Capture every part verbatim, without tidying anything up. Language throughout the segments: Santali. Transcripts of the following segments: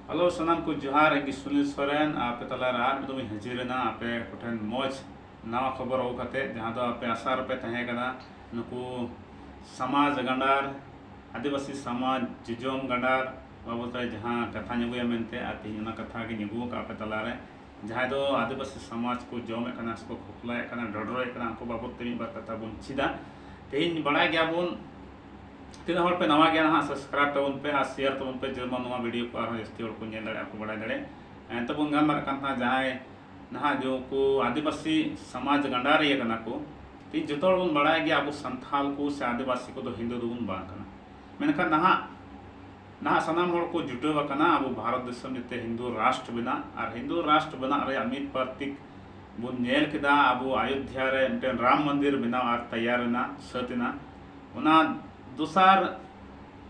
ᱦᱮᱞᱳ, ᱥᱟᱱᱟᱢ ᱠᱚ ᱡᱚᱦᱟᱨ᱾ ᱤᱧ ᱜᱮ ᱥᱩᱱᱤᱞ ᱥᱚᱨᱮᱱ ᱟᱯᱮ ᱛᱟᱞᱟᱨᱮ ᱟᱨ ᱢᱤᱫ ᱫᱚᱢ ᱤᱧ ᱦᱟᱹᱡᱤᱨ ᱮᱱᱟ ᱟᱯᱮ ᱠᱚᱴᱷᱮᱱ ᱢᱚᱡᱽ ᱱᱟᱣᱟ ᱠᱷᱚᱵᱚᱨ ᱟᱹᱜᱩ ᱠᱟᱛᱮ, ᱡᱟᱦᱟᱸ ᱫᱚ ᱟᱯᱮ ᱟᱥᱟ ᱨᱮᱯᱮ ᱛᱟᱦᱮᱸ ᱠᱟᱱᱟ᱾ ᱱᱩᱠᱩ ᱥᱚᱢᱟᱡᱽ ᱜᱟᱸᱰᱟᱨ, ᱟᱹᱫᱤᱵᱟᱹᱥᱤ ᱥᱚᱢᱟᱡᱽ ᱡᱚᱡᱚᱢ ᱜᱟᱸᱰᱟᱨ ᱵᱟᱵᱚᱫ ᱨᱮ ᱡᱟᱦᱟᱸ ᱠᱟᱛᱷᱟᱧ ᱟᱹᱜᱩᱭᱟ ᱢᱮᱱᱛᱮ, ᱟᱨ ᱛᱮᱦᱮᱧ ᱚᱱᱟ ᱠᱟᱛᱷᱟ ᱜᱤᱧ ᱟᱹᱜᱩ ᱟᱠᱟᱫ ᱟᱯᱮ ᱛᱟᱞᱟᱨᱮ᱾ ᱡᱟᱦᱟᱸᱭ ᱫᱚ ᱟᱹᱫᱤᱵᱟᱹᱥᱤ ᱥᱚᱢᱟᱡᱽ ᱠᱚ ᱡᱚᱢᱮᱫ ᱠᱟᱱᱟ ᱥᱮᱠᱚ ᱠᱷᱚᱠᱞᱟᱭᱮᱫ ᱠᱟᱱᱟ, ᱰᱚᱰᱨᱚᱭᱮᱫ ᱠᱟᱱᱟ, ᱩᱱᱠᱩ ᱵᱟᱵᱚᱫ ᱛᱮ ᱢᱤᱫ ᱵᱟᱨ ᱠᱟᱛᱷᱟ ᱵᱚᱱ ᱪᱮᱫᱟ᱾ ᱛᱮᱦᱮᱧ ᱵᱟᱲᱟᱭ ᱜᱮᱭᱟᱵᱚᱱ, ᱛᱤᱱᱟᱹᱜ ᱦᱚᱲ ᱯᱮ ᱱᱟᱣᱟ ᱜᱮᱭᱟ ᱱᱟᱦᱟᱜ, subscribe ᱛᱟᱵᱚᱱ ᱯᱮ ᱟᱨ share ᱛᱟᱵᱚᱱ ᱯᱮ, ᱡᱮᱢᱚᱱ ᱱᱚᱣᱟ video ᱠᱚ ᱟᱨᱦᱚᱸ ᱡᱟᱹᱥᱛᱤ ᱦᱚᱲ ᱠᱚ ᱧᱮᱞ ᱫᱟᱲᱮᱭᱟᱜᱼᱟ, ᱠᱚ ᱵᱟᱲᱟᱭ ᱫᱟᱲᱮᱭᱟᱜᱼᱟ᱾ ᱮᱱᱛᱮ ᱵᱚᱱ ᱜᱟᱞᱢᱟᱨᱟᱜ ᱠᱟᱱ ᱛᱟᱦᱮᱸ, ᱡᱟᱦᱟᱸᱭ ᱱᱟᱦᱟᱜ ᱡᱮ ᱠᱚ ᱟᱹᱫᱤᱵᱟᱹᱥᱤ ᱥᱚᱢᱟᱡᱽ ᱜᱟᱸᱰᱟᱨᱤᱭᱟᱹ ᱠᱟᱱᱟ ᱠᱚ, ᱛᱮᱦᱮᱧ ᱡᱚᱛᱚ ᱦᱚᱲ ᱵᱚᱱ ᱵᱟᱲᱟᱭ ᱜᱮᱭᱟ ᱟᱵᱚ ᱥᱟᱱᱛᱷᱟᱞ ᱠᱚ ᱥᱮ ᱟᱹᱫᱤᱵᱟᱹᱥᱤ ᱠᱚᱫᱚ ᱦᱤᱱᱫᱩ ᱫᱚᱵᱚᱱ ᱵᱟᱝ ᱠᱟᱱᱟ᱾ ᱢᱮᱱᱠᱷᱟᱱ ᱱᱟᱦᱟᱜ, ᱱᱟᱦᱟᱜ ᱥᱟᱱᱟᱢ ᱦᱚᱲ ᱠᱚ ᱡᱩᱴᱟᱹᱣ ᱟᱠᱟᱱᱟ ᱟᱵᱚ ᱵᱷᱟᱨᱚᱛ ᱫᱤᱥᱚᱢ ᱡᱟᱛᱮ ᱦᱤᱱᱫᱩ ᱨᱟᱥᱴᱨ ᱵᱮᱱᱟᱜ, ᱟᱨ ᱦᱤᱱᱫᱩ ᱨᱟᱥᱴᱨ ᱵᱮᱱᱟᱜ ᱨᱮᱭᱟᱜ ᱢᱤᱫ ᱯᱨᱚᱛᱤᱠ ᱵᱚᱱ ᱧᱮᱞ ᱠᱮᱫᱟ ᱟᱵᱚ ᱟᱭᱳᱫᱷᱭᱟ ᱨᱮ ᱢᱤᱫᱴᱮᱱ ᱨᱟᱢ ᱢᱚᱱᱫᱤᱨ ᱵᱮᱱᱟᱣ ᱟᱨ ᱛᱮᱭᱟᱨ ᱮᱱᱟ, ᱥᱟᱹᱛ ᱮᱱᱟ᱾ ᱚᱱᱟ ᱫᱚᱥᱟᱨ,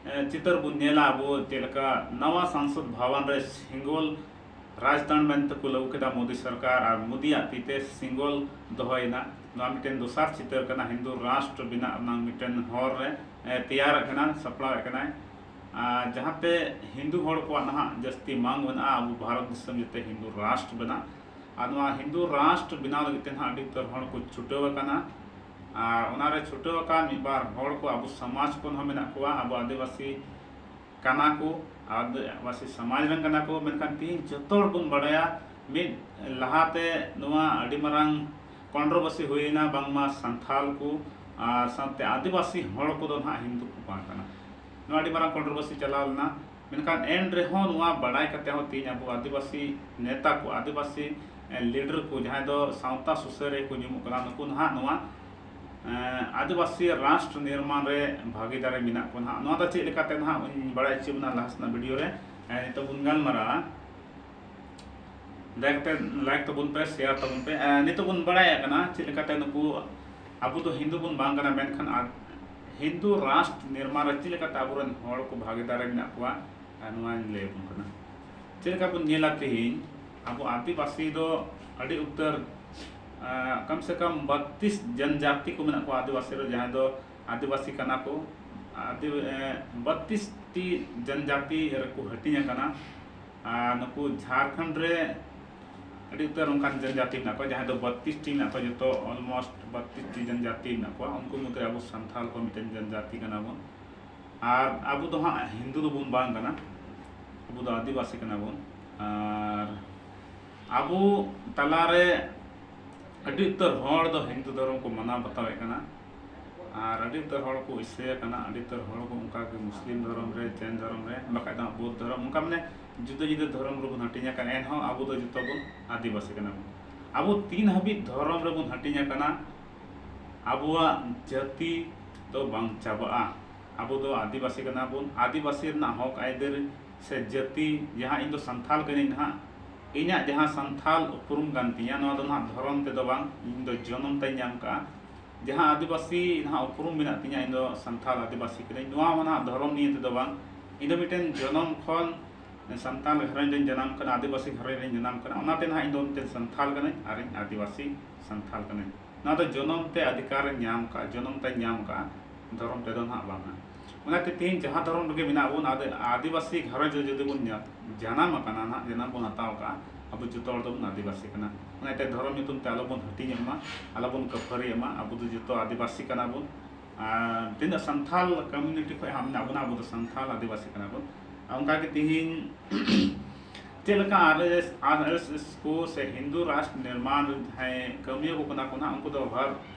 ᱮ, ᱪᱤᱛᱟᱹᱨ ᱵᱚᱱ ᱧᱮᱞᱟ ᱟᱵᱚ ᱪᱮᱫ ᱞᱮᱠᱟ ᱱᱟᱣᱟ ᱥᱟᱝᱥᱚᱫ ᱵᱷᱚᱵᱚᱱ ᱨᱮ ᱥᱤᱝᱜᱚᱞ ᱨᱟᱡᱽᱫᱟᱱ ᱢᱮᱱᱛᱮ ᱠᱚ ᱞᱟᱹᱜᱩ ᱠᱮᱫᱟ ᱢᱳᱫᱤ ᱥᱚᱨᱠᱟᱨ, ᱟᱨ ᱢᱳᱫᱤᱭᱟᱜ ᱛᱤ ᱛᱮ ᱥᱤᱝᱜᱚᱞ ᱫᱚᱦᱚᱭᱮᱱᱟ᱾ ᱱᱚᱣᱟ ᱢᱤᱫᱴᱮᱱ ᱫᱚᱥᱟᱨ ᱪᱤᱛᱟᱹᱨ ᱠᱟᱱᱟ ᱦᱤᱱᱫᱩ ᱨᱟᱥᱴᱨ ᱵᱮᱱᱟᱜ ᱨᱮᱱᱟᱜ ᱢᱤᱫᱴᱮᱱ ᱦᱚᱨ ᱨᱮ, ᱮ, ᱛᱮᱭᱟᱨ ᱟᱠᱟᱱᱟ, ᱥᱟᱯᱲᱟᱣᱮᱫ ᱠᱟᱱᱟᱭ᱾ ᱟᱨ ᱡᱟᱦᱟᱸᱛᱮ ᱦᱤᱱᱫᱩ ᱦᱚᱲ ᱠᱚᱣᱟᱜ ᱱᱟᱦᱟᱜ ᱡᱟᱹᱥᱛᱤ ᱢᱟᱝ ᱢᱮᱱᱟᱜᱼᱟ ᱟᱵᱚ ᱵᱷᱟᱨᱚᱛ ᱫᱤᱥᱚᱢ ᱡᱟᱛᱮ ᱦᱤᱱᱫᱩ ᱨᱟᱥᱴᱨ ᱵᱮᱱᱟᱜ᱾ ᱟᱨ ᱱᱚᱣᱟ ᱦᱤᱱᱫᱩ ᱨᱟᱥᱴᱨ ᱵᱮᱱᱟᱣ ᱞᱟᱹᱜᱤᱫ ᱛᱮ ᱱᱟᱦᱟᱜ ᱟᱹᱰᱤ ᱩᱛᱟᱹᱨ ᱦᱚᱲ ᱠᱚ ᱪᱷᱩᱴᱟᱹᱣ ᱟᱠᱟᱱᱟ᱾ ᱟᱨ ᱚᱱᱟᱨᱮ ᱪᱷᱩᱴᱟᱹᱣ ᱟᱠᱟᱱ ᱢᱤᱫ ᱵᱟᱨ ᱦᱚᱲ ᱠᱚ ᱟᱵᱚ ᱥᱚᱢᱟᱡᱽ ᱠᱷᱚᱱ ᱦᱚᱸ ᱢᱮᱱᱟᱜ ᱠᱚᱣᱟ, ᱟᱵᱚ ᱟᱹᱫᱤᱵᱟᱹᱥᱤ ᱠᱟᱱᱟ ᱠᱚ, ᱟᱹᱫᱤᱵᱟᱹᱥᱤ ᱥᱚᱢᱟᱡᱽ ᱨᱮᱱ ᱠᱟᱱᱟ ᱠᱚ, ᱢᱮᱱᱠᱷᱟᱱ ᱛᱮᱦᱮᱧ ᱡᱚᱛᱚ ᱦᱚᱲ ᱵᱚᱱ ᱵᱟᱲᱟᱭᱟ, ᱢᱤᱫ ᱞᱟᱦᱟᱛᱮ ᱱᱚᱣᱟ ᱟᱹᱰᱤ ᱢᱟᱨᱟᱝ controversy ᱦᱩᱭᱮᱱᱟ, ᱵᱟᱝᱢᱟ ᱥᱟᱱᱛᱷᱟᱞ ᱠᱚ ᱟᱨ ᱥᱟᱶᱛᱮ ᱟᱹᱫᱤᱵᱟᱹᱥᱤ ᱦᱚᱲ ᱠᱚᱫᱚ ᱱᱟᱦᱟᱜ ᱦᱤᱱᱫᱩ ᱠᱚ ᱵᱟᱝ ᱠᱟᱱᱟ᱾ ᱱᱚᱣᱟ ᱟᱹᱰᱤ ᱢᱟᱨᱟᱝ controversy ᱪᱟᱞᱟᱣ ᱞᱮᱱᱟ᱾ ᱢᱮᱱᱠᱷᱟᱱ ᱮᱱ ᱨᱮᱦᱚᱸ ᱱᱚᱣᱟ ᱵᱟᱲᱟᱭ ᱠᱟᱛᱮ ᱦᱚᱸ ᱛᱮᱦᱮᱧ ᱟᱵᱚ ᱟᱹᱫᱤᱵᱟᱹᱥᱤ ᱱᱮᱛᱟ ᱠᱚ, ᱟᱹᱫᱤᱵᱟᱹᱥᱤ, ᱮ, leader ᱠᱚ, ᱡᱟᱦᱟᱸᱭ ᱫᱚ ᱥᱟᱶᱛᱟ ᱥᱩᱥᱟᱹᱨᱤᱭᱟᱹ ᱠᱚ ᱧᱩᱢᱩᱜ ᱠᱟᱱᱟ, ᱱᱩᱠᱩ ᱱᱟᱦᱟᱜ ᱱᱚᱣᱟ, ᱮ, ᱟᱹᱫᱤᱵᱟᱹᱥᱤ ᱨᱟᱥᱴᱨ ᱱᱤᱨᱢᱟᱬ ᱨᱮ ᱵᱷᱟᱹᱜᱤᱫᱟᱨ ᱨᱮ ᱢᱮᱱᱟᱜ ᱠᱚᱣᱟ ᱱᱟᱦᱟᱜ᱾ ᱱᱚᱣᱟ ᱫᱚ ᱪᱮᱫ ᱞᱮᱠᱟᱛᱮ ᱱᱟᱦᱟᱜ ᱤᱧ ᱵᱟᱲᱟᱭ ᱦᱚᱪᱚ ᱵᱚᱱᱟ ᱞᱟᱦᱟ ᱥᱮᱱᱟᱜ video ᱨᱮ᱾ ᱮ, ᱱᱤᱛᱚᱜ ᱵᱚᱱ ᱜᱟᱞᱢᱟᱨᱟᱜᱼᱟ᱾ ᱫᱟᱭᱟ ᱠᱟᱛᱮ like ᱛᱟᱵᱚᱱ ᱯᱮ, share ᱛᱟᱵᱚᱱ ᱯᱮ᱾ ᱮ, ᱱᱤᱛᱚᱜ ᱵᱚᱱ ᱵᱟᱲᱟᱭ ᱠᱟᱱᱟ ᱪᱮᱫ ᱞᱮᱠᱟᱛᱮ ᱱᱩᱠᱩ, ᱟᱵᱚ ᱫᱚ ᱦᱤᱱᱫᱩ ᱵᱚᱱ ᱵᱟᱝ ᱠᱟᱱᱟ, ᱢᱮᱱᱠᱷᱟᱱ ᱟᱨ ᱦᱤᱱᱫᱩ ᱨᱟᱥᱴᱨ ᱱᱤᱨᱢᱟᱬ ᱨᱮ ᱪᱮᱫ ᱞᱮᱠᱟᱛᱮ ᱟᱵᱚᱨᱮᱱ ᱦᱚᱲ ᱠᱚ ᱵᱷᱟᱹᱜᱤᱫᱟᱨ ᱨᱮ ᱢᱮᱱᱟᱜ ᱠᱚᱣᱟ, ᱟᱨ ᱱᱚᱣᱟᱧ ᱞᱟᱹᱭ ᱟᱵᱚᱱ ᱠᱟᱱᱟ᱾ ᱪᱮᱫ ᱞᱮᱠᱟ ᱵᱚᱱ ᱧᱮᱞᱟ ᱛᱮᱦᱮᱧ, ᱟᱵᱚ ᱟᱹᱫᱤᱵᱟᱹᱥᱤ ᱫᱚ ᱟᱹᱰᱤ ᱩᱛᱟᱹᱨ, ᱟ, ᱠᱚᱢ ᱥᱮ ᱠᱚᱢ ᱵᱟᱛᱤᱥ ᱡᱚᱱᱡᱟᱛᱤ ᱠᱚ ᱢᱮᱱᱟᱜ ᱠᱚᱣᱟ ᱟᱹᱫᱤᱵᱟᱹᱥᱤ ᱨᱮ, ᱡᱟᱦᱟᱸᱭ ᱫᱚ ᱟᱹᱫᱤᱵᱟᱹᱥᱤ ᱠᱟᱱᱟ ᱠᱚ᱾ ᱟᱹᱫᱤ-, ᱮ, ᱵᱟᱛᱤᱥ ᱴᱤ ᱡᱚᱱᱡᱟᱛᱤ ᱨᱮᱠᱚ ᱦᱟᱹᱴᱤᱧ ᱟᱠᱟᱱᱟ᱾ ᱟᱨ ᱱᱩᱠᱩ ᱡᱷᱟᱲᱠᱷᱚᱸᱰ ᱨᱮ ᱟᱹᱰᱤ ᱩᱛᱟᱹᱨ ᱚᱱᱠᱟᱱ ᱡᱚᱱᱡᱟᱹᱛᱤ ᱢᱮᱱᱟᱜ ᱠᱚᱣᱟ, ᱡᱟᱦᱟᱸᱭ ᱫᱚ ᱵᱟᱛᱤᱥ ᱴᱤ ᱢᱮᱱᱟᱜ ᱠᱚᱣᱟ, ᱡᱚᱛᱚ almost ᱵᱟᱛᱤᱥ ᱴᱤ ᱡᱚᱱᱡᱟᱹᱛᱤ ᱢᱮᱱᱟᱜ ᱠᱚᱣᱟ᱾ ᱩᱱᱠᱩ ᱢᱩᱫᱽᱨᱮ ᱟᱵᱚ ᱥᱟᱱᱛᱟᱲ ᱠᱚ ᱢᱤᱫᱴᱮᱱ ᱡᱚᱱᱡᱟᱹᱛᱤ ᱠᱟᱱᱟ ᱵᱚᱱ᱾ ᱟᱨ ᱟᱵᱚ ᱫᱚ ᱦᱟᱸᱜ ᱦᱤᱱᱫᱩ ᱫᱚᱵᱚᱱ ᱵᱟᱝ ᱠᱟᱱᱟ, ᱟᱵᱚ ᱫᱚ ᱟᱹᱫᱤᱵᱟᱹᱥᱤ ᱠᱟᱱᱟ ᱵᱚᱱ᱾ ᱟᱨ ᱟᱵᱚ ᱛᱟᱞᱟᱨᱮ ᱟᱹᱰᱤ ᱩᱛᱟᱹᱨ ᱦᱚᱲ ᱫᱚ ᱦᱤᱱᱫᱩ ᱫᱷᱚᱨᱚᱢ ᱠᱚ ᱢᱟᱱᱟᱣ ᱵᱟᱛᱟᱣᱮᱫ ᱠᱟᱱᱟ, ᱟᱨ ᱟᱹᱰᱤ ᱩᱛᱟᱹᱨ ᱦᱚᱲ ᱠᱚ ᱤᱥᱟᱹᱭ ᱠᱟᱱᱟ, ᱟᱹᱰᱤ ᱩᱛᱟᱹᱨ ᱦᱚᱲ ᱠᱚ ᱚᱱᱠᱟ ᱜᱮ ᱢᱩᱥᱞᱤᱢ ᱫᱷᱚᱨᱚᱢ ᱨᱮ, ᱡᱮᱱ ᱫᱷᱚᱨᱚᱢ ᱨᱮ, ᱵᱟᱠᱷᱟᱡ ᱫᱚ ᱦᱟᱸᱜ ᱵᱳᱫᱽᱫᱷ ᱫᱷᱚᱨᱚᱢ, ᱚᱱᱠᱟ ᱢᱟᱱᱮ ᱡᱩᱫᱟᱹ ᱡᱩᱫᱟᱹ ᱫᱷᱚᱨᱚᱢ ᱨᱮᱵᱚᱱ ᱦᱟᱹᱴᱤᱧ ᱟᱠᱟᱱᱟ, ᱮᱱᱦᱚᱸ ᱟᱵᱚ ᱫᱚ ᱡᱚᱛᱚ ᱵᱚᱱ ᱟᱹᱫᱤᱵᱟᱹᱥᱤ ᱠᱟᱱᱟ ᱵᱚᱱ᱾ ᱟᱵᱚ ᱛᱤᱱ ᱦᱟᱹᱵᱤᱡ ᱫᱷᱚᱨᱚᱢ ᱨᱮᱵᱚᱱ ᱦᱟᱹᱴᱤᱧ ᱟᱠᱟᱱᱟ, ᱟᱵᱚᱣᱟᱜ ᱡᱟᱹᱛᱤ ᱫᱚ ᱵᱟᱝ ᱪᱟᱵᱟᱜᱼᱟ᱾ ᱟᱵᱚ ᱫᱚ ᱟᱹᱫᱤᱵᱟᱹᱥᱤ ᱠᱟᱱᱟ ᱵᱚᱱ᱾ ᱟᱹᱫᱤᱵᱟᱹᱥᱤ ᱨᱮᱱᱟᱜ ᱦᱚᱠ ᱟᱹᱭᱫᱟᱹᱨᱤ ᱥᱮ ᱡᱟᱹᱛᱤ, ᱡᱟᱦᱟᱸ ᱤᱧ ᱫᱚ ᱥᱟᱱᱛᱷᱟᱞ ᱠᱟᱹᱱᱟᱹᱧ ᱱᱟᱦᱟᱜ, ᱤᱧᱟᱹᱜ ᱡᱟᱦᱟᱸ ᱥᱟᱱᱛᱷᱟᱞ ᱩᱯᱨᱩᱢ ᱠᱟᱱ ᱛᱤᱧᱟᱹ, ᱱᱚᱣᱟ ᱫᱚ ᱱᱟᱦᱟᱜ ᱫᱷᱚᱨᱚᱢ ᱛᱮᱫᱚ ᱵᱟᱝ, ᱤᱧ ᱫᱚ ᱡᱚᱱᱚᱢ ᱛᱮᱧ ᱧᱟᱢ ᱠᱟᱜᱼᱟ᱾ ᱡᱟᱦᱟᱸ ᱟᱹᱫᱤᱵᱟᱹᱥᱤ ᱱᱟᱦᱟᱜ ᱩᱯᱨᱩᱢ ᱢᱮᱱᱟᱜ ᱛᱤᱧᱟᱹ, ᱤᱧ ᱫᱚ ᱥᱟᱱᱛᱷᱟᱞ ᱟᱹᱫᱤᱵᱟᱹᱥᱤ ᱠᱟᱹᱱᱟᱹᱧ, ᱱᱚᱣᱟ ᱦᱚᱸ ᱱᱟᱦᱟᱜ ᱫᱷᱚᱨᱚᱢ ᱱᱤᱭᱮ ᱛᱮᱫᱚ ᱵᱟᱝ᱾ ᱤᱧ ᱫᱚ ᱢᱤᱫᱴᱮᱱ ᱡᱚᱱᱚᱢ ᱠᱷᱚᱱ ᱥᱟᱱᱛᱟᱲ ᱜᱷᱟᱨᱚᱸᱡᱽ ᱨᱮᱧ ᱡᱟᱱᱟᱢ ᱠᱟᱱᱟ, ᱟᱹᱫᱤᱵᱟᱹᱥᱤ ᱜᱷᱟᱨᱚᱸᱡᱽ ᱨᱮᱧ ᱡᱟᱱᱟᱢ ᱠᱟᱱᱟ, ᱚᱱᱟᱛᱮ ᱱᱟᱦᱟᱜ ᱤᱧ ᱫᱚ ᱢᱤᱫᱴᱮᱱ ᱥᱟᱱᱛᱷᱟᱞ ᱠᱟᱹᱱᱟᱹᱧ ᱟᱨᱤᱧ ᱟᱹᱫᱤᱵᱟᱹᱥᱤ ᱥᱟᱱᱛᱷᱟᱞ ᱠᱟᱹᱱᱟᱹᱧ᱾ ᱱᱚᱣᱟ ᱫᱚ ᱡᱚᱱᱚᱢ ᱛᱮ ᱚᱫᱷᱤᱠᱟᱨ ᱤᱧ ᱧᱟᱢ ᱠᱟᱜᱼᱟ, ᱡᱚᱱᱚᱢ ᱛᱮᱧ ᱧᱟᱢ ᱠᱟᱜᱼᱟ, ᱫᱷᱚᱨᱚᱢ ᱛᱮᱫᱚ ᱱᱟᱦᱟᱜ ᱵᱟᱝᱟ᱾ ᱚᱱᱟᱛᱮ ᱛᱮᱦᱮᱧ ᱡᱟᱦᱟᱸ ᱫᱷᱚᱨᱚᱢ ᱨᱮᱜᱮ ᱢᱮᱱᱟᱜ ᱵᱚᱱ, ᱟᱫᱚ ᱟᱹᱫᱤᱵᱟᱹᱥᱤ ᱜᱷᱟᱨᱚᱸᱡᱽ ᱨᱮ ᱡᱩᱫᱤ ᱵᱚᱱ ᱧᱟ-, ᱡᱟᱱᱟᱢ ᱟᱠᱟᱱᱟ ᱱᱟᱦᱟᱜ, ᱡᱟᱱᱟᱢ ᱵᱚᱱ ᱦᱟᱛᱟᱣ ᱠᱟᱜᱼᱟ, ᱟᱵᱚ ᱡᱚᱛᱚ ᱦᱚᱲ ᱫᱚᱵᱚᱱ ᱟᱹᱫᱤᱵᱟᱹᱥᱤ ᱠᱟᱱᱟ᱾ ᱚᱱᱟᱛᱮ ᱫᱷᱚᱨᱚᱢ ᱧᱩᱛᱩᱢ ᱛᱮ ᱟᱞᱚᱵᱚᱱ ᱦᱟᱹᱴᱤᱧᱚᱜ ᱢᱟ, ᱟᱞᱚᱵᱚᱱ ᱠᱟᱹᱯᱷᱟᱹᱨᱤᱭᱚᱜ ᱢᱟ, ᱟᱵᱚ ᱫᱚ ᱡᱚᱛᱚ ᱟᱹᱫᱤᱵᱟᱹᱥᱤ ᱠᱟᱱᱟ ᱵᱚᱱ᱾ ᱟᱨ ᱛᱤᱱᱟᱹᱜ ᱥᱟᱱᱛᱷᱟᱞ community ᱠᱷᱚᱱ ᱦᱟᱸᱜ ᱢᱮᱱᱟᱜ ᱵᱚᱱᱟ, ᱟᱵᱚ ᱫᱚ ᱥᱟᱱᱛᱷᱟᱞ ᱟᱹᱫᱤᱵᱟᱹᱥᱤ ᱠᱟᱱᱟ ᱵᱚᱱ᱾ ᱟᱨ ᱚᱱᱠᱟᱜᱮ ᱛᱮᱦᱮᱧ ᱪᱮᱫ ᱞᱮᱠᱟ RSS, RSS ᱠᱚ ᱥᱮ ᱦᱤᱱᱫᱩ ᱨᱟᱥᱴᱨ ᱱᱤᱨᱢᱟᱬ ᱨᱮ ᱡᱟᱦᱟᱸᱭ ᱠᱟᱹᱢᱤᱭᱟᱹ ᱠᱚ ᱠᱟᱱᱟ ᱠᱚ ᱱᱟᱦᱟᱜ, ᱩᱱᱠᱩ ᱫᱚ ᱜᱷᱚᱨ,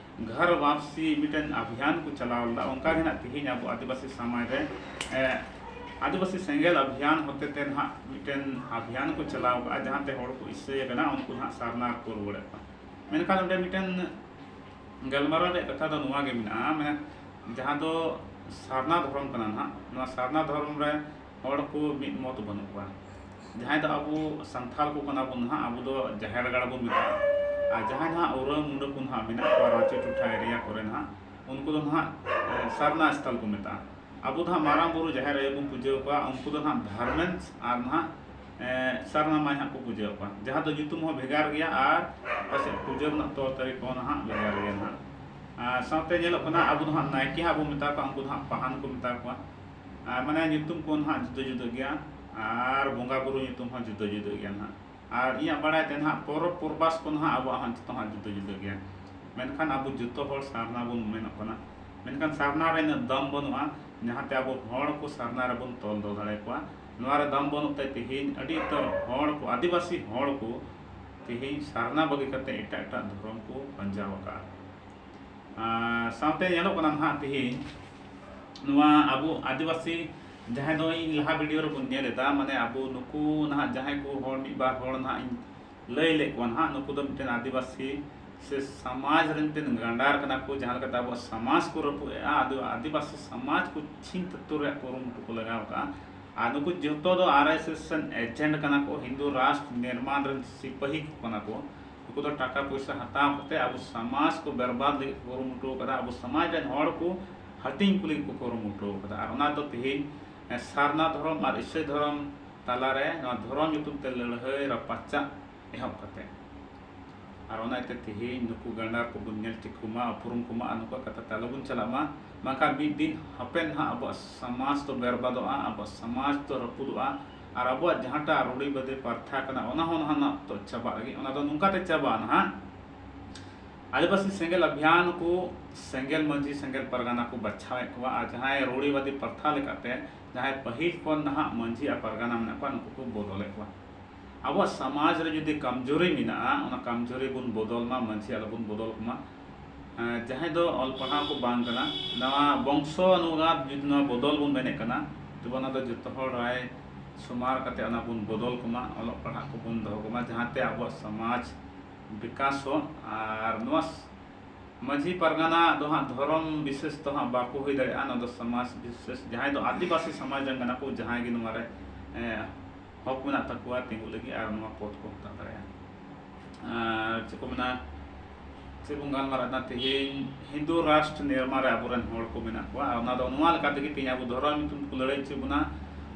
ᱜᱷᱚᱨ ᱣᱟᱯᱥᱤ ᱢᱤᱫᱴᱮᱱ ᱚᱵᱷᱤᱭᱟᱱ ᱠᱚ ᱪᱟᱞᱟᱣ ᱞᱮᱫᱟ, ᱚᱱᱠᱟ ᱜᱮ ᱱᱟᱦᱟᱜ ᱛᱮᱦᱮᱧ ᱟᱵᱚ ᱟᱹᱫᱤᱵᱟᱹᱥᱤ ᱥᱚᱢᱟᱡᱽ ᱨᱮ, ᱮ, ᱟᱹᱫᱤᱵᱟᱹᱥᱤ ᱥᱮᱸᱜᱮᱞ ᱚᱵᱷᱤᱭᱟᱱ ᱦᱚᱛᱮ ᱛᱮ ᱱᱟᱦᱟᱜ ᱢᱤᱫᱴᱮᱱ ᱚᱵᱷᱤᱭᱟᱱ ᱠᱚ ᱪᱟᱞᱟᱣ ᱠᱟᱜᱼᱟ, ᱡᱟᱦᱟᱸ ᱛᱮ ᱦᱚᱲ ᱠᱚ ᱤᱥᱟᱹᱭ ᱠᱟᱱᱟ, ᱩᱱᱠᱩ ᱱᱟᱦᱟᱜ ᱥᱟᱨᱱᱟ ᱨᱮᱠᱚ ᱨᱩᱣᱟᱹᱲᱮᱫ ᱠᱚᱣᱟ᱾ ᱢᱮᱱᱠᱷᱟᱱ ᱚᱸᱰᱮ ᱢᱤᱫᱴᱮᱱ ᱜᱟᱞᱢᱟᱨᱟᱣ ᱨᱮᱭᱟᱜ ᱠᱟᱛᱷᱟ ᱫᱚ ᱱᱚᱣᱟ ᱜᱮ ᱢᱮᱱᱟᱜᱼᱟ, ᱢᱟᱱᱮ ᱡᱟᱦᱟᱸ ᱫᱚ ᱥᱟᱨᱱᱟ ᱫᱷᱚᱨᱚᱢ ᱠᱟᱱᱟ ᱱᱟᱦᱟᱜ, ᱱᱚᱣᱟ ᱥᱟᱨᱱᱟ ᱫᱷᱚᱨᱚᱢ ᱨᱮ ᱦᱚᱲ ᱠᱚ ᱢᱤᱫ ᱢᱚᱛ ᱵᱟᱹᱱᱩᱜ ᱠᱚᱣᱟ᱾ ᱡᱟᱦᱟᱸᱭ ᱫᱚ ᱟᱵᱚ ᱥᱟᱱᱛᱷᱟᱞ ᱠᱚ ᱠᱟᱱᱟ ᱵᱚᱱ ᱱᱟᱦᱟᱜ, ᱟᱵᱚ ᱫᱚ ᱡᱟᱦᱮᱨ ᱜᱟᱲ ᱵᱚᱱ ᱢᱮᱛᱟᱜᱼᱟ, ᱟᱨ ᱡᱟᱦᱟᱸᱭ ᱱᱟᱦᱟᱜ ᱩᱨᱟᱹᱣ ᱢᱩᱸᱰᱟᱹ ᱠᱚ ᱱᱟᱦᱟᱜ ᱢᱮᱱᱟᱜ ᱠᱚᱣᱟ ᱨᱟᱸᱪᱤ ᱴᱚᱴᱷᱟ area ᱠᱚᱨᱮ ᱱᱟᱦᱟᱜ, ᱩᱱᱠᱩ ᱫᱚ ᱱᱟᱦᱟᱜ, ᱮ, ᱥᱟᱨᱱᱟ ᱥᱛᱷᱚᱞ ᱠᱚ ᱢᱮᱛᱟᱜᱼᱟ᱾ ᱟᱵᱚ ᱫᱚ ᱦᱟᱸᱜ ᱢᱟᱨᱟᱝ ᱵᱩᱨᱩ ᱡᱟᱦᱮᱨ ᱟᱭᱳ ᱵᱚᱱ ᱯᱩᱡᱟᱹ ᱟᱠᱚᱣᱟ, ᱩᱱᱠᱩ ᱫᱚ ᱦᱟᱸᱜ ᱫᱷᱟᱨᱢᱮᱱᱥ ᱟᱨ ᱱᱟᱦᱟᱜ, ᱮ, ᱥᱟᱨᱱᱟ ᱢᱟᱹᱭ ᱦᱟᱸᱜ ᱠᱚ ᱯᱩᱡᱟᱹ ᱟᱠᱚᱣᱟ, ᱡᱟᱦᱟᱸ ᱫᱚ ᱧᱩᱛᱩᱢ ᱦᱚᱸ ᱵᱷᱮᱜᱟᱨ ᱜᱮᱭᱟ ᱟᱨ ᱯᱟᱥᱮᱡ ᱯᱩᱡᱟᱹ ᱨᱮᱱᱟᱜ ᱛᱚᱨ ᱛᱟᱹᱨᱤᱠᱟ ᱦᱚᱸ ᱱᱟᱦᱟᱜ ᱵᱷᱮᱜᱟᱨ ᱜᱮᱭᱟ ᱱᱟᱦᱟᱜ᱾ ᱟᱨ ᱥᱟᱶᱛᱮ ᱧᱮᱞᱚᱜ ᱠᱟᱱᱟ, ᱟᱵᱚ ᱫᱚ ᱦᱟᱸᱜ ᱱᱟᱭᱠᱮ ᱦᱟᱸᱜ ᱵᱚᱱ ᱢᱮᱛᱟ ᱠᱚᱣᱟ, ᱩᱱᱠᱩ ᱫᱚ ᱦᱟᱸᱜ ᱯᱟᱦᱟᱱ ᱠᱚ ᱢᱮᱛᱟ ᱠᱚᱣᱟ᱾ ᱟᱨ ᱢᱟᱱᱮ ᱧᱩᱛᱩᱢ ᱠᱚ ᱱᱟᱦᱟᱜ ᱡᱩᱫᱟᱹ ᱡᱩᱫᱟᱹ ᱜᱮᱭᱟ᱾ ᱟᱨ ᱵᱚᱸᱜᱟ ᱵᱩᱨᱩ ᱧᱩᱛᱩᱢ ᱦᱚᱸ ᱡᱩᱫᱟᱹ ᱡᱩᱫᱟᱹ ᱜᱮᱭᱟ ᱱᱟᱦᱟᱜ᱾ ᱟᱨ ᱤᱧᱟᱹᱜ ᱵᱟᱲᱟᱭ ᱛᱮ ᱱᱟᱦᱟᱜ ᱯᱚᱨᱚᱵᱽ ᱯᱚᱨᱵᱟᱥ ᱠᱚ ᱱᱟᱦᱟᱜ ᱟᱵᱚᱣᱟᱜ ᱦᱚᱸ ᱡᱚᱛᱚ ᱦᱟᱸᱜ ᱡᱩᱫᱟᱹ ᱡᱩᱫᱟᱹ ᱜᱮᱭᱟ᱾ ᱢᱮᱱᱠᱷᱟᱱ ᱟᱵᱚ ᱡᱚᱛᱚ ᱦᱚᱲ ᱥᱟᱨᱱᱟ ᱵᱚᱱ ᱢᱮᱱᱚᱜ ᱠᱟᱱᱟ᱾ ᱢᱮᱱᱠᱷᱟᱱ ᱥᱟᱨᱱᱟ ᱨᱮ ᱤᱱᱟᱹᱜ ᱫᱟᱢ ᱵᱟᱹᱱᱩᱜᱼᱟ, ᱡᱟᱦᱟᱸᱛᱮ ᱟᱵᱚ ᱦᱚᱲ ᱠᱚ ᱥᱟᱨᱱᱟ ᱨᱮᱵᱚᱱ ᱛᱚᱞ ᱫᱚᱦᱚ ᱫᱟᱲᱮᱭᱟᱠᱚᱣᱟ᱾ ᱱᱚᱣᱟ ᱨᱮ ᱫᱟᱢ ᱵᱟᱹᱱᱩᱜ ᱛᱮ ᱛᱮᱦᱮᱧ ᱟᱹᱰᱤ ᱩᱛᱟᱹᱨ ᱦᱚᱲ ᱠᱚ, ᱟᱹᱫᱤᱵᱟᱹᱥᱤ ᱦᱚᱲ ᱠᱚ ᱛᱮᱦᱮᱧ ᱥᱟᱨᱱᱟ ᱵᱟᱹᱜᱤ ᱠᱟᱛᱮ ᱮᱴᱟᱜ ᱮᱴᱟᱜ ᱫᱷᱚᱨᱚᱢ ᱠᱚ ᱯᱟᱸᱡᱟ ᱟᱠᱟᱫᱼᱟ᱾ ᱟᱨ ᱥᱟᱶᱛᱮ ᱧᱮᱞᱚᱜ ᱠᱟᱱᱟ ᱱᱟᱦᱟᱜ ᱛᱮᱦᱮᱧ ᱱᱚᱣᱟ ᱟᱵᱚ ᱟᱹᱫᱤᱵᱟᱹᱥᱤ, ᱡᱟᱦᱟᱸᱭ ᱫᱚ ᱤᱧ ᱞᱟᱦᱟ ᱵᱷᱤᱰᱤᱭᱳ ᱨᱮᱵᱚᱱ ᱧᱮᱞ ᱮᱫᱟ, ᱢᱟᱱᱮ ᱟᱵᱚ ᱱᱩᱠᱩ ᱱᱟᱦᱟᱜ ᱡᱟᱦᱟᱸᱭ ᱠᱚ ᱦᱚᱲ ᱢᱤᱫ ᱵᱟᱨ ᱦᱚᱲ ᱱᱟᱦᱟᱜ ᱤᱧ ᱞᱟᱹᱭ ᱞᱮᱫ ᱠᱚᱣᱟ ᱱᱟᱦᱟᱜ, ᱱᱩᱠᱩ ᱫᱚ ᱢᱤᱫᱴᱮᱱ ᱟᱹᱫᱤᱵᱟᱹᱥᱤ ᱥᱮ ᱥᱚᱢᱟᱡᱽ ᱨᱮᱱ ᱢᱤᱫᱴᱮᱱ ᱜᱟᱸᱰᱟᱨ ᱠᱟᱱᱟ ᱠᱚ, ᱡᱟᱦᱟᱸ ᱞᱮᱠᱟᱛᱮ ᱟᱵᱚᱣᱟᱜ ᱥᱚᱢᱟᱡᱽ ᱠᱚ ᱨᱟᱹᱯᱩᱫ ᱮᱫᱼᱟ, ᱟᱫᱚ ᱟᱹᱫᱤᱵᱟᱹᱥᱤ ᱥᱚᱢᱟᱡᱽ ᱠᱚ ᱪᱷᱤᱝ ᱛᱟᱹᱛᱩᱨ ᱨᱮᱭᱟᱜ ᱠᱩᱨᱩᱢᱩᱴᱩ ᱠᱚ ᱞᱟᱜᱟᱣ ᱠᱟᱜᱼᱟ᱾ ᱟᱨ ᱱᱩᱠᱩ ᱡᱚᱛᱚ ᱫᱚ ᱟᱨ ᱮᱥ ᱮᱥ ᱨᱮᱱ ᱮᱡᱮᱱᱴ ᱠᱟᱱᱟ ᱠᱚ, ᱦᱤᱱᱫᱩ ᱨᱟᱥᱴᱨ ᱱᱤᱨᱢᱟᱱ ᱨᱮᱱ ᱥᱤᱯᱟᱹᱦᱤ ᱠᱚ ᱠᱟᱱᱟ ᱠᱚ᱾ ᱱᱩᱠᱩ ᱫᱚ ᱴᱟᱠᱟ ᱯᱚᱭᱥᱟ ᱦᱟᱛᱟᱣ ᱠᱟᱛᱮ ᱟᱵᱚ ᱥᱚᱢᱟᱡᱽ ᱠᱚ ᱵᱮᱨᱵᱟᱫ ᱞᱟᱹᱜᱤᱫ ᱠᱚ ᱠᱩᱨᱩᱢᱩᱴᱩ ᱟᱠᱟᱫᱟ, ᱟᱵᱚ ᱥᱚᱢᱟᱡᱽ ᱨᱮᱱ ᱦᱚᱲ ᱠᱚ ᱦᱟᱹᱴᱤᱧ ᱠᱚ ᱞᱟᱹᱜᱤᱫ ᱠᱚ ᱠᱩᱨᱩᱢᱩᱴᱩ ᱟᱠᱟᱫᱟ᱾ ᱟᱨ ᱚᱱᱟ ᱫᱚ ᱛᱮᱦᱮᱧ, ᱮ, ᱥᱟᱨᱱᱟ ᱫᱷᱚᱨᱚᱢ ᱟᱨ ᱤᱥᱟᱹᱭ ᱫᱷᱚᱨᱚᱢ ᱛᱟᱞᱟᱨᱮ ᱱᱚᱣᱟ ᱫᱷᱚᱨᱚᱢ ᱧᱩᱛᱩᱢ ᱛᱮ ᱞᱟᱹᱲᱦᱟᱹᱭ ᱨᱟᱯᱟᱪᱟᱜ ᱮᱦᱚᱵ ᱠᱟᱛᱮ᱾ ᱟᱨ ᱚᱱᱟ ᱤᱭᱟᱹᱛᱮ ᱛᱮᱦᱮᱧ ᱱᱩᱠᱩ ᱜᱟᱸᱰᱟᱨ ᱠᱚᱵᱚᱱ ᱧᱮᱞ ᱴᱷᱤᱠ ᱠᱚᱢᱟ, ᱩᱯᱨᱩᱢ ᱠᱚᱢᱟ, ᱟᱨ ᱱᱩᱠᱩᱣᱟᱜ ᱠᱟᱛᱷᱟ ᱛᱮ ᱟᱞᱚᱵᱚᱱ ᱪᱟᱞᱟᱜ ᱢᱟ, ᱵᱟᱝᱠᱷᱟᱱ ᱢᱤᱫ ᱫᱤᱱ ᱦᱟᱯᱮᱱ ᱱᱟᱦᱟᱜ ᱟᱵᱚᱣᱟᱜ ᱥᱚᱢᱟᱡᱽ ᱫᱚ ᱵᱮᱨᱵᱟᱫᱚᱜᱼᱟ, ᱟᱵᱚᱣᱟᱜ ᱥᱚᱢᱟᱡᱽ ᱫᱚ ᱨᱟᱹᱯᱩᱫᱚᱜᱼᱟ, ᱟᱨ ᱟᱵᱚᱣᱟᱜ ᱡᱟᱦᱟᱸᱴᱟᱜ ᱨᱩᱲᱤ ᱵᱟᱹᱫᱮ ᱯᱟᱨᱛᱷᱟ ᱠᱟᱱᱟ, ᱚᱱᱟ ᱦᱚᱸ ᱱᱟᱦᱟᱜ ᱱᱤᱛᱚᱜ ᱪᱟᱵᱟᱜ ᱞᱟᱹᱜᱤᱫ᱾ ᱚᱱᱟ ᱫᱚ ᱱᱚᱝᱠᱟ ᱛᱮ ᱪᱟᱵᱟᱜᱼᱟ ᱱᱟᱦᱟᱜ᱾ ᱟᱹᱫᱤᱵᱟᱹᱥᱤ ᱥᱮᱸᱜᱮᱞ ᱚᱵᱷᱤᱭᱟᱱ ᱠᱚ ᱥᱮᱸᱜᱮᱞ ᱢᱟᱹᱡᱷᱤ, ᱥᱮᱸᱜᱮᱞ ᱯᱟᱨᱜᱟᱱᱟ ᱠᱚ ᱵᱟᱪᱷᱟᱣᱮᱫ ᱠᱚᱣᱟ, ᱟᱨ ᱡᱟᱦᱟᱸᱭ ᱨᱩᱲᱤᱵᱟᱫᱤ ᱯᱨᱚᱛᱷᱟ ᱞᱮᱠᱟᱛᱮ ᱡᱟᱦᱟᱸᱭ ᱯᱟᱹᱦᱤᱞ ᱠᱷᱚᱱ ᱱᱟᱦᱟᱜ ᱢᱟᱹᱡᱷᱤ ᱟᱨ ᱯᱟᱨᱜᱟᱱᱟ ᱢᱮᱱᱟᱜ ᱠᱚᱣᱟ, ᱱᱩᱠᱩ ᱠᱚ ᱵᱚᱫᱚᱞᱮᱫ ᱠᱚᱣᱟ᱾ ᱟᱵᱚᱣᱟᱜ ᱥᱚᱢᱟᱡᱽ ᱨᱮ ᱡᱩᱫᱤ ᱠᱚᱢᱡᱳᱨᱤ ᱢᱮᱱᱟᱜᱼᱟ, ᱚᱱᱟ ᱠᱚᱢᱡᱳᱨᱤ ᱵᱚᱱ ᱵᱚᱫᱚᱞ ᱢᱟ, ᱢᱟᱹᱡᱷᱤ ᱟᱞᱚᱵᱚᱱ ᱵᱚᱫᱚᱞ ᱠᱚᱢᱟ᱾ ᱮᱸ, ᱡᱟᱦᱟᱸᱭ ᱫᱚ ᱚᱞ ᱯᱟᱲᱦᱟᱣ ᱠᱚ ᱵᱟᱝ ᱠᱟᱱᱟ, ᱱᱟᱣᱟ ᱵᱚᱝᱥᱚ ᱚᱱᱩᱜᱷᱟᱛ ᱡᱩᱫᱤ ᱱᱚᱣᱟ ᱵᱚᱫᱚᱞ ᱵᱚᱱ ᱢᱮᱱᱮᱫ ᱠᱟᱱᱟ, ᱛᱚᱵᱮ ᱚᱱᱟ ᱫᱚ ᱡᱚᱛᱚ ᱦᱚᱲ ᱨᱟᱭ ᱥᱚᱢᱟᱨ ᱠᱟᱛᱮ ᱚᱱᱟ ᱵᱚᱱ ᱵᱚᱫᱚᱞ ᱠᱚᱢᱟ, ᱚᱞᱚᱜ ᱯᱟᱲᱦᱟᱜ ᱠᱚᱵᱚᱱ ᱫᱚᱦᱚ ᱠᱚᱢᱟ, ᱡᱟᱦᱟᱸᱛᱮ ᱟᱵᱚᱣᱟᱜ ᱥᱚᱢᱟᱡᱽ ᱵᱤᱠᱟᱥᱚᱜ᱾ ᱟᱨ ᱱᱚᱣᱟ ᱢᱟᱹᱡᱷᱤ ᱯᱟᱨᱜᱟᱱᱟ ᱫᱚ ᱦᱟᱸᱜ ᱫᱷᱚᱨᱚᱢ ᱵᱤᱥᱮᱥ ᱫᱚ ᱦᱟᱸᱜ ᱵᱟᱠᱚ ᱦᱩᱭ ᱫᱟᱲᱮᱭᱟᱜᱼᱟ, ᱱᱚᱣᱟ ᱫᱚ ᱥᱚᱢᱟᱡᱽ ᱵᱤᱥᱮᱥ, ᱡᱟᱦᱟᱸᱭ ᱫᱚ ᱟᱹᱫᱤᱵᱟᱹᱥᱤ ᱥᱚᱢᱟᱡᱽ ᱨᱮᱱ ᱠᱟᱱᱟ ᱠᱚ, ᱡᱟᱦᱟᱸᱭ ᱜᱮ ᱱᱚᱣᱟ ᱨᱮ, ᱮ, ᱦᱚᱠ ᱢᱮᱱᱟᱜ ᱛᱟᱠᱚᱣᱟ ᱛᱤᱸᱜᱩ ᱞᱟᱹᱜᱤᱫ ᱟᱨ ᱱᱚᱣᱟ ᱯᱚᱫ ᱠᱚ ᱦᱟᱛᱟᱣ ᱫᱟᱲᱮᱭᱟᱜᱼᱟ᱾ ᱟᱨ ᱪᱮᱫ ᱠᱚ ᱢᱮᱱᱟ, ᱪᱮᱫ ᱵᱚᱱ ᱜᱟᱞᱢᱟᱨᱟᱜ ᱠᱟᱱᱟ ᱛᱮᱦᱮᱧ, ᱦᱤᱱᱫᱩ ᱨᱟᱥᱴᱨ ᱱᱤᱨᱢᱟᱱ ᱨᱮ ᱟᱵᱚᱨᱮᱱ ᱦᱚᱲ ᱠᱚ ᱢᱮᱱᱟᱜ ᱠᱚᱣᱟ, ᱟᱨ ᱚᱱᱟ ᱫᱚ ᱱᱚᱣᱟ ᱞᱮᱠᱟ ᱛᱮᱜᱮ ᱛᱮᱦᱮᱧ ᱟᱵᱚ ᱫᱷᱚᱨᱚᱢ ᱧᱩᱛᱩᱢ ᱛᱮᱠᱚ ᱞᱟᱹᱲᱦᱟᱹᱭ ᱦᱚᱪᱚᱭᱮᱫ ᱵᱚᱱᱟ,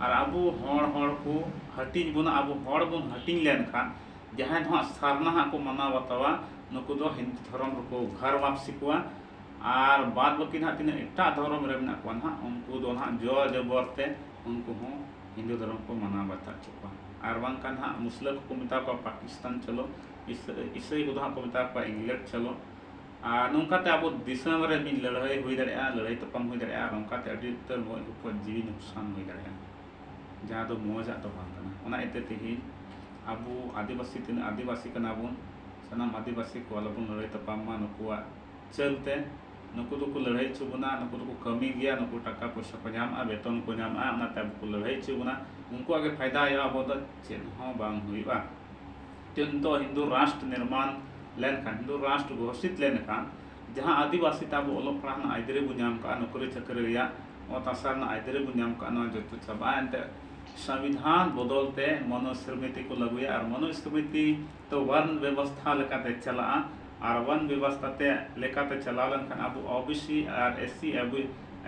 ᱟᱨ ᱟᱵᱚ ᱦᱚᱲ, ᱦᱚᱲ ᱠᱚ ᱦᱟᱹᱴᱤᱧ ᱵᱚᱱᱟ, ᱟᱵᱚ ᱦᱚᱲ ᱵᱚᱱ ᱦᱟᱹᱴᱤᱧ ᱞᱮᱱᱠᱷᱟᱱ ᱡᱟᱦᱟᱸᱭ ᱫᱚ ᱦᱟᱸᱜ ᱥᱟᱨᱱᱟ ᱦᱟᱸᱜ ᱠᱚ ᱢᱟᱱᱟᱣ ᱵᱟᱛᱟᱣᱟ, ᱱᱩᱠᱩ ᱫᱚ ᱦᱤᱱᱫᱩ ᱫᱷᱚᱨᱚᱢ ᱨᱮᱠᱚ ᱜᱷᱟᱨ ᱣᱟᱯᱥᱤ ᱠᱚᱣᱟ, ᱟᱨ ᱵᱟᱫ ᱵᱟᱹᱠᱤ ᱱᱟᱦᱟᱜ ᱛᱤᱱᱟᱹᱜ ᱮᱴᱟᱜ ᱫᱷᱚᱨᱚᱢ ᱨᱮ ᱢᱮᱱᱟᱜ ᱠᱚᱣᱟ ᱱᱟᱦᱟᱜ, ᱩᱱᱠᱩ ᱫᱚ ᱱᱟᱦᱟᱜ ᱡᱚ ᱡᱚᱵᱚᱨ ᱛᱮ ᱩᱱᱠᱩ ᱦᱚᱸ ᱦᱤᱱᱫᱩ ᱫᱷᱚᱨᱚᱢ ᱠᱚ ᱢᱟᱱᱟᱣ ᱵᱟᱛᱟᱣ ᱦᱚᱪᱚ ᱠᱚᱣᱟ᱾ ᱟᱨ ᱵᱟᱝᱠᱷᱟᱱ ᱦᱟᱸᱜ ᱢᱩᱥᱞᱟᱹ ᱠᱚᱠᱚ ᱢᱮᱛᱟ ᱠᱚᱣᱟ ᱯᱟᱠᱤᱥᱛᱟᱱ ᱪᱚᱞᱚ, ᱤᱥ-, ᱤᱥᱟᱹᱭ ᱠᱚᱫᱚ ᱦᱟᱸᱜ ᱠᱚ ᱢᱮᱛᱟ ᱠᱚᱣᱟ ᱤᱝᱞᱮᱱᱰ ᱪᱚᱞᱚ᱾ ᱟᱨ ᱱᱚᱝᱠᱟᱛᱮ ᱟᱵᱚ ᱫᱤᱥᱚᱢ ᱨᱮ ᱢᱤᱫ ᱞᱟᱹᱲᱦᱟᱹᱭ ᱦᱩᱭ ᱫᱟᱲᱮᱭᱟᱜᱼᱟ, ᱞᱟᱹᱲᱦᱟᱹᱭ ᱛᱟᱯᱟᱢ ᱦᱩᱭ ᱫᱟᱲᱮᱭᱟᱜᱼᱟ, ᱟᱨ ᱚᱱᱠᱟᱛᱮ ᱟᱹᱰᱤ ᱩᱛᱟᱹᱨ ᱜᱚᱡ ᱜᱚᱯᱚᱡ ᱡᱤᱣᱤ ᱱᱩᱠᱥᱟᱱ ᱦᱩᱭ ᱫᱟᱲᱮᱭᱟᱜᱼᱟ, ᱡᱟᱦᱟᱸ ᱫᱚ ᱢᱚᱡᱟᱜ ᱫᱚ ᱵᱟᱝ ᱠᱟᱱᱟ᱾ ᱚᱱᱟ ᱤᱭᱟᱹᱛᱮ ᱛᱮᱦᱮᱧ ᱟᱵᱚ ᱟᱹᱫᱤᱵᱟᱹᱥᱤ, ᱛᱤᱱᱟᱹᱜ ᱟᱹᱫᱤᱵᱟᱹᱥᱤ ᱠᱟᱱᱟ ᱵᱚᱱ, ᱥᱟᱱᱟᱢ ᱟᱹᱫᱤᱵᱟᱹᱥᱤ ᱠᱚ ᱟᱞᱚᱵᱚᱱ ᱞᱟᱹᱲᱦᱟᱹᱭ ᱛᱟᱯᱟᱢ ᱢᱟ ᱱᱩᱠᱩᱣᱟᱜ ᱪᱟᱹᱞᱛᱮ᱾ ᱱᱩᱠᱩ ᱫᱚᱠᱚ ᱞᱟᱹᱲᱦᱟᱹᱭ ᱦᱚᱪᱚ ᱵᱚᱱᱟ, ᱱᱩᱠᱩ ᱫᱚᱠᱚ ᱠᱟᱹᱢᱤ ᱜᱮᱭᱟ, ᱱᱩᱠᱩ ᱴᱟᱠᱟ ᱯᱚᱭᱥᱟ ᱠᱚ ᱧᱟᱢᱟ, ᱵᱮᱛᱚᱱ ᱠᱚ ᱧᱟᱢᱟ, ᱚᱱᱟᱛᱮ ᱟᱵᱚ ᱠᱚ ᱞᱟᱹᱲᱦᱟᱹᱭ ᱦᱚᱪᱚ ᱵᱚᱱᱟ, ᱩᱱᱠᱩᱣᱟᱜ ᱜᱮ ᱯᱷᱟᱭᱫᱟ ᱦᱩᱭᱩᱜᱼᱟ, ᱟᱵᱚ ᱫᱚ ᱪᱮᱫ ᱦᱚᱸ ᱵᱟᱝ ᱦᱩᱭᱩᱜᱼᱟ᱾ ᱛᱚ ᱱᱤᱛᱚᱜ ᱦᱤᱱᱫᱩ ᱨᱟᱥᱴᱨ ᱱᱤᱨᱢᱟᱱ ᱞᱮᱱᱠᱷᱟᱱ, ᱦᱤᱱᱫᱩ ᱨᱟᱥᱴᱨ ᱜᱷᱳᱥᱤᱛ ᱞᱮᱱᱠᱷᱟᱱ, ᱡᱟᱦᱟᱸ ᱟᱹᱫᱤᱵᱟᱹᱥᱤ ᱛᱟᱵᱚ ᱚᱞᱚᱜ ᱯᱟᱲᱦᱟᱜ ᱨᱮᱱᱟᱜ ᱟᱹᱭᱫᱟᱹᱨᱤ ᱵᱚ ᱧᱟᱢ ᱠᱟᱜᱼᱟ, ᱱᱚᱠᱨᱤ ᱪᱟᱹᱠᱨᱤ ᱨᱮᱭᱟᱜ ᱚᱛ ᱦᱟᱥᱟ ᱨᱮᱱᱟᱜ ᱟᱹᱭᱫᱟᱹᱨᱤ ᱵᱚ ᱧᱟᱢ ᱠᱟᱜᱼᱟ, ᱱᱚᱣᱟ ᱡᱚᱛᱚ ᱪᱟᱵᱟᱜᱼᱟ᱾ ᱮᱱᱛᱮ ᱥᱚᱝᱵᱤᱫᱷᱟᱱ ᱵᱚᱫᱚᱞ ᱛᱮ ᱢᱚᱱᱩᱥᱢᱨᱤᱛᱤ ᱠᱚ ᱞᱟᱹᱜᱩᱭᱟ, ᱟᱨ ᱢᱚᱱᱩᱥᱢᱨᱤᱛᱤ ᱛᱚ ᱵᱚᱨᱱ ᱵᱮᱵᱚᱥᱛᱷᱟ ᱞᱮᱠᱟᱛᱮ ᱪᱟᱞᱟᱜᱼᱟ᱾ ᱟᱨ ᱵᱚᱨᱱ ᱵᱮᱵᱚᱥᱛᱷᱟ ᱛᱮ ᱞᱮᱠᱟᱛᱮ ᱪᱟᱞᱟᱣ ᱞᱮᱱᱠᱷᱟᱱ ᱟᱵᱚ ᱳᱵᱤᱥᱤ ᱟᱨ S C,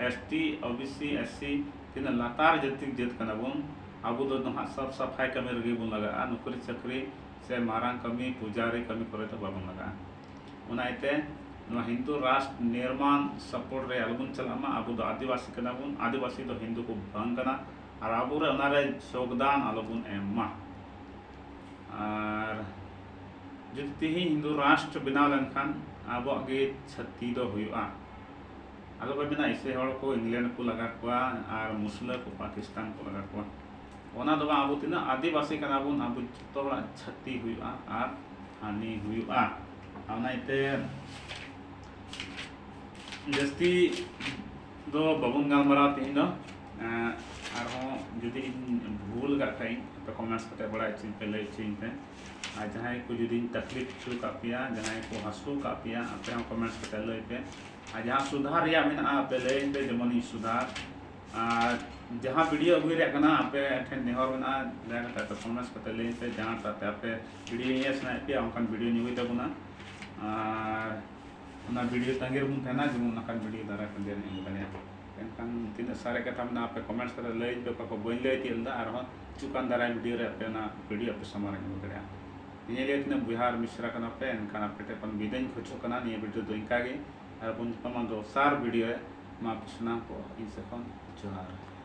S T, OBC, S C, ᱛᱤᱱᱟᱹᱜ ᱞᱟᱛᱟᱨ ᱡᱟᱹᱛᱤ ᱡᱟᱹᱛ ᱠᱟᱱᱟ ᱵᱚᱱ, ᱟᱵᱚ ᱫᱚ ᱱᱟᱦᱟᱜ ᱥᱟᱯᱷ ᱥᱟᱯᱷᱟᱭ ᱠᱟᱹᱢᱤ ᱨᱮᱜᱮ ᱵᱚᱱ ᱞᱟᱜᱟᱜᱼᱟ, ᱱᱚᱠᱨᱤ ᱪᱟᱹᱠᱨᱤ ᱥᱮ ᱢᱟᱨᱟᱝ ᱠᱟᱹᱢᱤ, ᱯᱩᱡᱟᱨᱤ ᱠᱟᱹᱢᱤ ᱠᱚᱨᱮ ᱫᱚ ᱵᱟᱵᱚᱱ ᱞᱟᱜᱟᱜᱼᱟ᱾ ᱚᱱᱟ ᱤᱭᱟᱹᱛᱮ ᱱᱚᱣᱟ ᱦᱤᱱᱫᱩ ᱨᱟᱥᱴᱨ ᱱᱤᱨᱢᱟᱱ ᱥᱟᱯᱳᱨᱴ ᱨᱮ ᱟᱞᱚᱵᱚᱱ ᱪᱟᱞᱟᱜ ᱢᱟ᱾ ᱟᱵᱚ ᱫᱚ ᱟᱹᱫᱤᱵᱟᱹᱥᱤ ᱠᱟᱱᱟ ᱵᱚᱱ, ᱟᱹᱫᱤᱵᱟᱹᱥᱤ ᱫᱚ ᱦᱤᱱᱫᱩ ᱠᱚ ᱵᱟᱝ ᱠᱟᱱᱟ, ᱟᱨ ᱟᱵᱚᱨᱮ ᱚᱱᱟᱨᱮ ᱡᱳᱜᱽᱫᱟᱱ ᱟᱞᱚᱵᱚᱱ ᱮᱢ ᱢᱟ᱾ ᱟᱨ ᱡᱩᱫᱤ ᱛᱮᱦᱮᱧ ᱦᱤᱱᱫᱩ ᱨᱟᱥᱴᱨ ᱵᱮᱱᱟᱣ ᱞᱮᱱᱠᱷᱟᱱ ᱟᱵᱚᱣᱟᱜ ᱜᱮ ᱪᱷᱟᱹᱛᱤ ᱫᱚ ᱦᱩᱭᱩᱜᱼᱟ᱾ ᱟᱫᱚ ᱯᱮ ᱢᱮᱱᱟ ᱤᱥᱟᱹᱭ ᱦᱚᱲ ᱠᱚ ᱤᱝᱞᱮᱱᱰ ᱠᱚ ᱞᱟᱜᱟ ᱠᱚᱣᱟ ᱟᱨ ᱢᱩᱥᱞᱟᱹ ᱠᱚ ᱯᱟᱠᱤᱥᱛᱟᱱ ᱠᱚ ᱞᱟᱜᱟ ᱠᱚᱣᱟ᱾ ᱚᱱᱟ ᱫᱚ ᱵᱟᱝ, ᱟᱵᱚ ᱛᱤᱱᱟᱹᱜ ᱟᱹᱫᱤᱵᱟᱹᱥᱤ ᱠᱟᱱᱟ ᱵᱚᱱ, ᱟᱵᱚ ᱡᱚᱛᱚ ᱦᱚᱲᱟᱜ ᱪᱷᱟᱹᱛᱤ ᱦᱩᱭᱩᱜᱼᱟ ᱟᱨ ᱦᱟᱹᱱᱤ ᱦᱩᱭᱩᱜᱼᱟ᱾ ᱚᱱᱟ ᱤᱭᱟᱹᱛᱮ ᱡᱟᱹᱥᱛᱤ ᱫᱚ ᱵᱟᱵᱚᱱ ᱜᱟᱞᱢᱟᱨᱟᱣᱟ ᱛᱮᱦᱮᱧ ᱫᱚ᱾ ᱮᱸ, ᱟᱨᱦᱚᱸ ᱡᱩᱫᱤ ᱤᱧ ᱵᱷᱩᱞ ᱟᱠᱟᱫ ᱠᱷᱟᱡ ᱤᱧ, ᱟᱯᱮ ᱠᱚᱢᱮᱱᱴᱥ ᱠᱟᱛᱮ ᱵᱟᱲᱟᱭ ᱦᱚᱪᱚᱧ ᱯᱮ, ᱞᱟᱹᱭ ᱦᱚᱪᱚᱧ ᱯᱮ᱾ ᱟᱨ ᱡᱟᱦᱟᱸᱭ ᱠᱚ ᱡᱩᱫᱤᱧ ᱛᱟᱠᱞᱤᱯ ᱦᱚᱪᱚ ᱟᱠᱟᱫ ᱯᱮᱭᱟ, ᱡᱟᱦᱟᱸᱭ ᱠᱚ ᱦᱟᱹᱥᱩ ᱟᱠᱟᱫ ᱯᱮᱭᱟ, ᱟᱯᱮ ᱦᱚᱸ ᱠᱚᱢᱮᱱᱴᱥ ᱠᱟᱛᱮ ᱞᱟᱹᱭ ᱯᱮ᱾ ᱟᱨ ᱡᱟᱦᱟᱸ ᱥᱩᱫᱷᱟᱨ ᱨᱮᱭᱟᱜ ᱢᱮᱱᱟᱜᱼᱟ, ᱟᱯᱮ ᱞᱟᱹᱭᱟᱹᱧ ᱯᱮ, ᱡᱮᱢᱚᱱ ᱤᱧ ᱥᱩᱫᱷᱟᱨ᱾ ᱟᱨ ᱡᱟᱦᱟᱸ ᱵᱷᱤᱰᱤᱭᱳ ᱟᱹᱜᱩᱭ ᱨᱮᱭᱟᱜ ᱠᱟᱱᱟ, ᱟᱯᱮ ᱴᱷᱮᱱ ᱱᱮᱦᱚᱨ ᱢᱮᱱᱟᱜᱼᱟ, ᱫᱟᱭᱟ ᱠᱟᱛᱮ ᱟᱯᱮ ᱠᱚᱢᱮᱱᱴᱥ ᱠᱟᱛᱮ ᱞᱟᱹᱭᱟᱹᱧ ᱯᱮ, ᱡᱟᱦᱟᱸᱴᱟᱜ ᱛᱮ ᱟᱯᱮ ᱵᱷᱤᱰᱤᱭᱳ ᱧᱮᱞ ᱥᱟᱱᱟᱭᱮᱫ ᱯᱮᱭᱟ, ᱚᱱᱠᱟᱱ ᱵᱷᱤᱰᱤᱭᱳ ᱧᱮᱞ ᱦᱩᱭ ᱛᱟᱵᱚᱱᱟ᱾ ᱟᱨ ᱚᱱᱟ ᱵᱷᱤᱰᱤᱭᱳ ᱛᱟᱺᱜᱤ ᱨᱮᱵᱚᱱ ᱛᱟᱦᱮᱱᱟ, ᱡᱮᱢᱚᱱ ᱚᱱᱟ ᱠᱟᱱ ᱵᱷᱤᱰᱤᱭᱳ ᱫᱟᱨᱟᱭ ᱠᱟᱱ ᱫᱤᱱ ᱨᱮ ᱮᱢ ᱫᱟᱲᱮᱭᱟᱜᱼᱟ᱾ ᱮᱱᱠᱷᱟᱱ ᱛᱤᱱᱟᱹᱜ ᱥᱟᱨᱮ ᱠᱟᱛᱷᱟ ᱢᱮᱱᱟᱜᱼᱟ, ᱟᱯᱮ ᱠᱚᱢᱮᱱᱴᱥ ᱠᱟᱛᱮ ᱞᱟᱹᱭᱟᱹᱧ ᱯᱮ, ᱚᱠᱟ ᱠᱚ ᱵᱟᱹᱧ ᱞᱟᱹᱭ ᱛᱤᱭᱳᱜ ᱞᱮᱫᱟ, ᱟᱨᱦᱚᱸ ᱦᱤᱡᱩᱜ ᱠᱟᱱ ᱫᱟᱨᱟᱭ ᱵᱷᱤᱰᱤᱭᱳ ᱨᱮ ᱟᱯᱮ ᱚᱱᱟ ᱵᱷᱤᱰᱤᱭᱳ ᱟᱯᱮ ᱥᱟᱢᱟᱝ ᱨᱮ ᱟᱹᱜᱩ ᱫᱟᱲᱮᱭᱟᱜᱼᱟ᱾ ᱤᱧ ᱞᱟᱹᱭ ᱛᱤᱱᱟᱹᱜ ᱵᱚᱭᱦᱟ ᱟᱨ ᱢᱤᱥᱨᱟ ᱠᱟᱱᱟ ᱯᱮ, ᱮᱱᱠᱷᱟᱱ ᱟᱯᱮ ᱴᱷᱮᱱ ᱠᱷᱚᱱ ᱵᱤᱫᱟᱹᱧ ᱠᱷᱚᱡᱚᱜ ᱠᱟᱱᱟ᱾ ᱱᱤᱭᱟᱹ ᱵᱷᱤᱰᱤᱭᱳ ᱫᱚ ᱤᱱᱠᱟ ᱜᱮ, ᱟᱨ ᱵᱚᱱ ᱧᱟᱯᱟᱢᱟ ᱫᱚᱥᱟᱨ ᱵᱷᱤᱰᱤᱭᱳ ᱨᱮ᱾ ᱢᱟ ᱟᱯᱮ ᱥᱟᱱᱟᱢ ᱠᱚ ᱤᱧ ᱥᱮᱫ ᱠᱷᱚᱱ ᱡᱚᱦᱟᱨ᱾